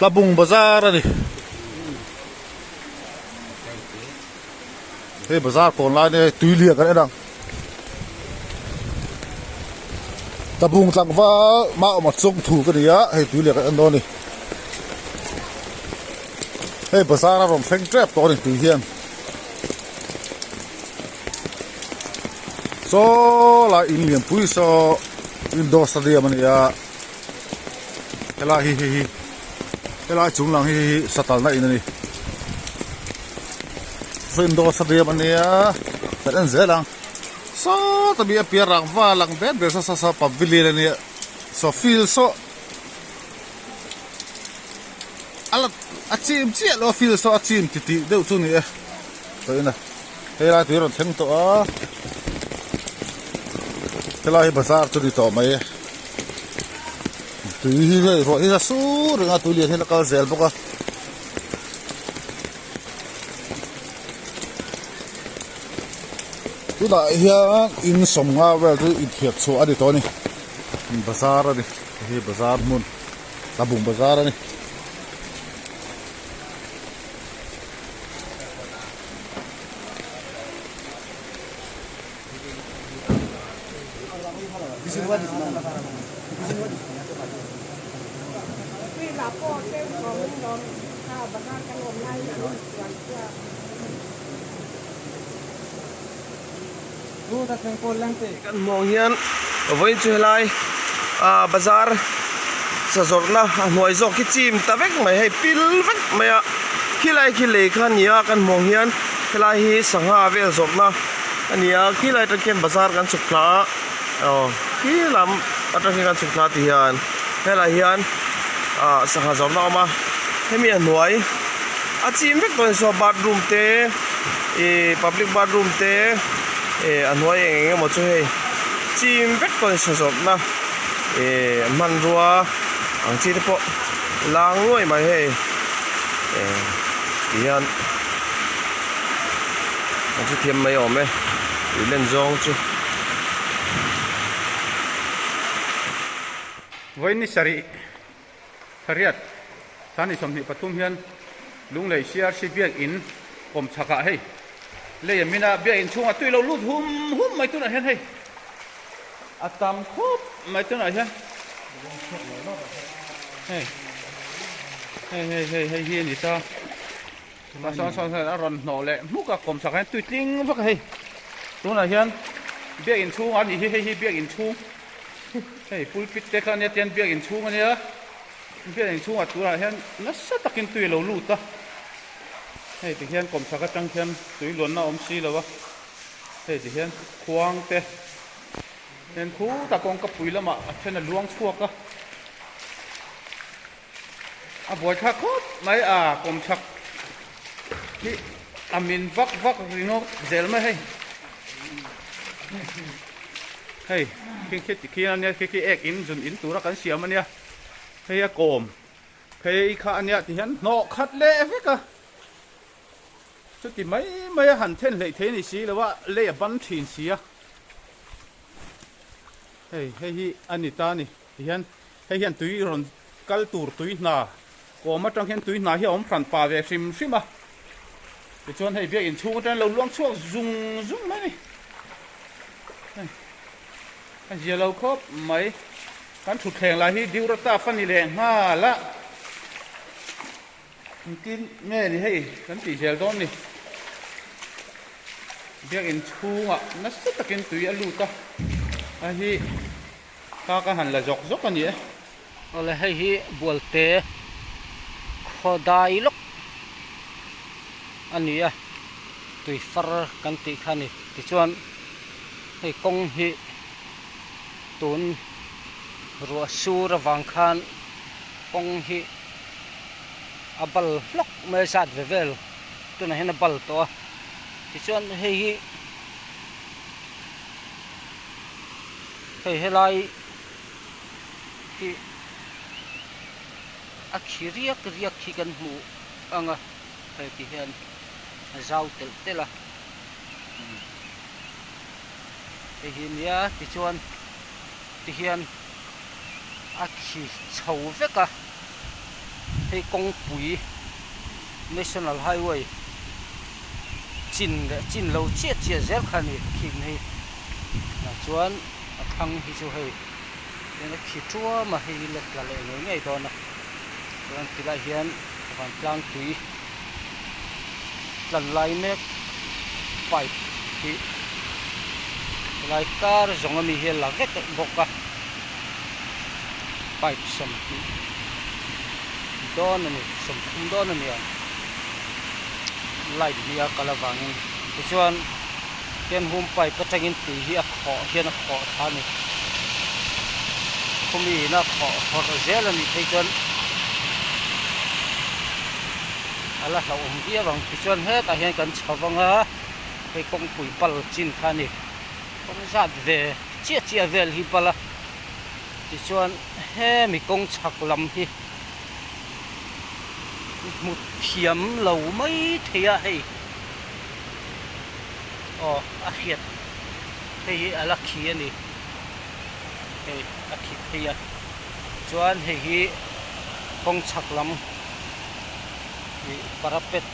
Tlabung bazar a ni. Hei bazar kawn lai nia hei tui lian kan en ang. Tlabung tlangval mah awm a chung thu ka ni a hei tui lian kan en dawn a ni. Hei bazar a rawn thleng tep tawh a ni tui hian. Saw lai in lianpui saw indoor stadium a ni a helai hi hei hi helai chung lang hi hei hi satalna in a ni saw indoor stadium a nia kan en zel ang sawta mi a piah rangva lang det det saw saw pavilion a nia saw field saw a la a chim chiah lo a field saw a chim titih deuh chu a ni e tawh in a. Helai tui rawn thleng tawh a helai hi bazar chu ni tawh mai e tui hi hei ruah hi a sur reng a tui lian hian a kal zel bawk a. Tunah hian in sawmnga vel chu inthiar chhuah a ni tawh a ni bazar a ni hei bazar hmun tlabung bazar a ni. Kan hmuh ang hian vawiin chu helai ah bazar sazawrhna a hnuai zawk hi chim ta vek mai hei pil vek mai a khilai khi lei kha a ni a kan hmuh ang hian helai hi sangha vel zawrhna a ni a khilai atang khian bazar kan chhuk thla a aw khi lam atang hian kan chhuk thla ti hian helai hian ah sangha zawrhna a awm a hemi a hnuai a chim vek tawh a ni saw bathroom te ih public bathroom te ih a hnuai eng eng emaw chu hei chim vek tawh a ni sa zawrhna ih hmanrua ang chi te pawh lang nuai mai hei eh ti hian an hrethiam mai awm e tui len zawng chu. Vawiin ni sarih thariat thani 23 hian Lunglei CRC biakinn kawm chhakah hei lei a min a, biakinn chhungah tui lo lut hum hum mai tunah hian hei a tam khawp mai tunah hian hei hei hei hei hei hi a ni ta a sawn sawn sawn a rawn hnawh leh hmuk a kawm chhakah hian tui tling vak a hei tunah hian biakinn chhungah a nih hi hei hi biakinn chhung hei pulpit te kha a nia tian biakinn chhung a nia. Biakinn chhungah tunah hian nasa takin tui a lo lut a, hei ti hian kawmchhak atang khian tui luanna a awm si lo a, hei ti hian khuang te hian khutah kawngka pui lamah a then a luang chhuak a, a buaithlak khawp mai a kawmchhak hi a min vak vak ringawt zel mai hei. Hei khi khi ti khian ania khi khi ek in zun in tura kan siam ania hei a kawm phei kha ania ti hian hnawh khat leh vek a chuti mai mai a han then hleih thei ni si lo a lei a ban thin si a hei hei hi a ni ta a ni ti hian hei hian tui rawn kal tur tui hna kawm atang hian tui hna hi a awm hran pa ve hrim hrim a tichuan hei biak inchhung atang lo luang chhuak zung zung mai a ni. A zia lo khawp mai. Kan thutthleng lah hi Diurata a ni leh nghal a. Engtin nge ni hei kan tih zel dawn ni. Biakin chhungah nasa takin tui a lut a. A hi kha ka han la zawk zawk a ni e. Awle hei hi Bualte khaw dai lawk a ni a, tui far kan tih kha a ni. Tichuan hei kawng hi tun ruah sur avang khan kawng hi a bal hlawk mai a zat ve vel tunah hian a bal tawh a. Tichuan hei hi hei helai. Hi a khi riak riak hi kan hmu ang a hei ti hian a zau telh telh a hei hi nia tichuan ti hian a khi chho vek a. Hei kawngpui National Highway chin leh chin lo chiah chiah zel kha a ni khing hi tah chuan a thlang hi chu hei eng a khi tuam a hei hi la tla leh ngei ngei dawn a chuan tilai hian vantlang tui tlan lai mek pipe hi helai kar zawng ami hi a la vek bawk a pipe 20 dawn a ni 30 dawn a ni ang light hi a kal avangin tichuan hian hum pipe atangin tui hi a khawh hian a khawh thla a ni khawmi in a khawh hawrh zel a nih phei chuan a la hlauhawm viau ang tichuan hetah hian kan chho vang a hei kawngpui pal chin kha a ni kawng zat ve chiah chiah vel hi pal a tichuan hemi kawng chhak lam hi hmu thiam lo mai thei a hei aw a hriat hei hi a la khi a ni hei a khi phei a chuan hei hi kawng chhak lam ih parapet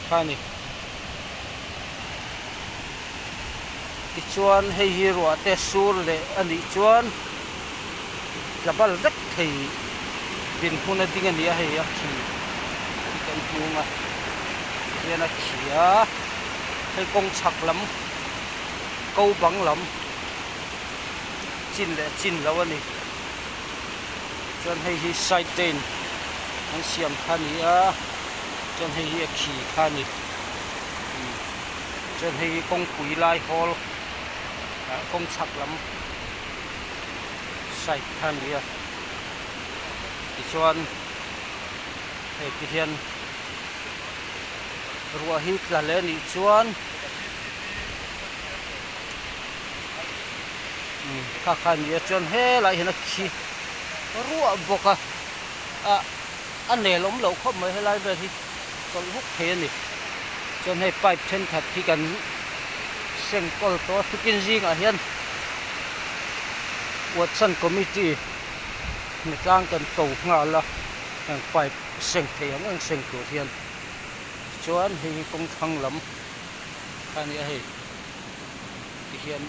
kha a ni tichuan hei hi ruah te sur leh a nih chuan tla bal vek thei dinhmun a ding a ni a hei a khi hi kan hmung a tihian a khi a hei kawng chhak lam ko bang lam chin leh chin lo a ni chuan hei hi side drain an siam kha a ni a chuan hei hi a khi kha a ni chuan hei hi kawngpui lai hawl ah kawng chhak lam side kha a ni a tichuan hei ti hian ruah hi tla leh a nih chuan umm kha kha a ni a chuan helaiah hian a khi ruah bawk a ah a nel awm loh khawp mai helai vel hi chawlh huk thei a ni chuan hei pipe thenkhat hi kan seng kawl tawh a tukin zingah hian Watson committee hnatlang kan ko nghal a heng pipe seng thei ang ang seng tur hian chuan hei hi kawng thlang lam kha a ni a hei tihian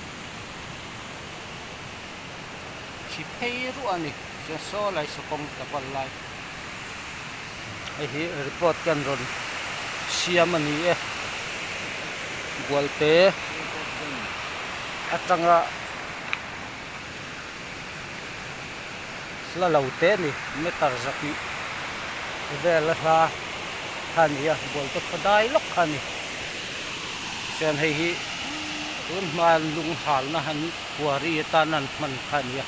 khi phei ruah a ni chuan saw lai saw kawng ta bal lai. Hei hi report kan rawn siam a ni e Bualte atanga hla lo te a ni meter 200 vel a hla kha a ni a Bualte khaw dai lawk kha a ni chuan hei hi tun hma lung halna han quarry atan an hman kha a ni a.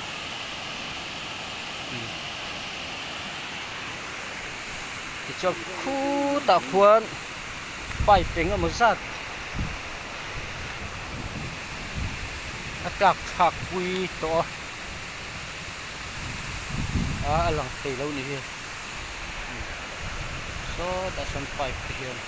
Tichuan khutah khuan pipe eng emaw zat a tlak thlak pui tawh a a lang thei lo ni hi sawtah sawn pipe te hian.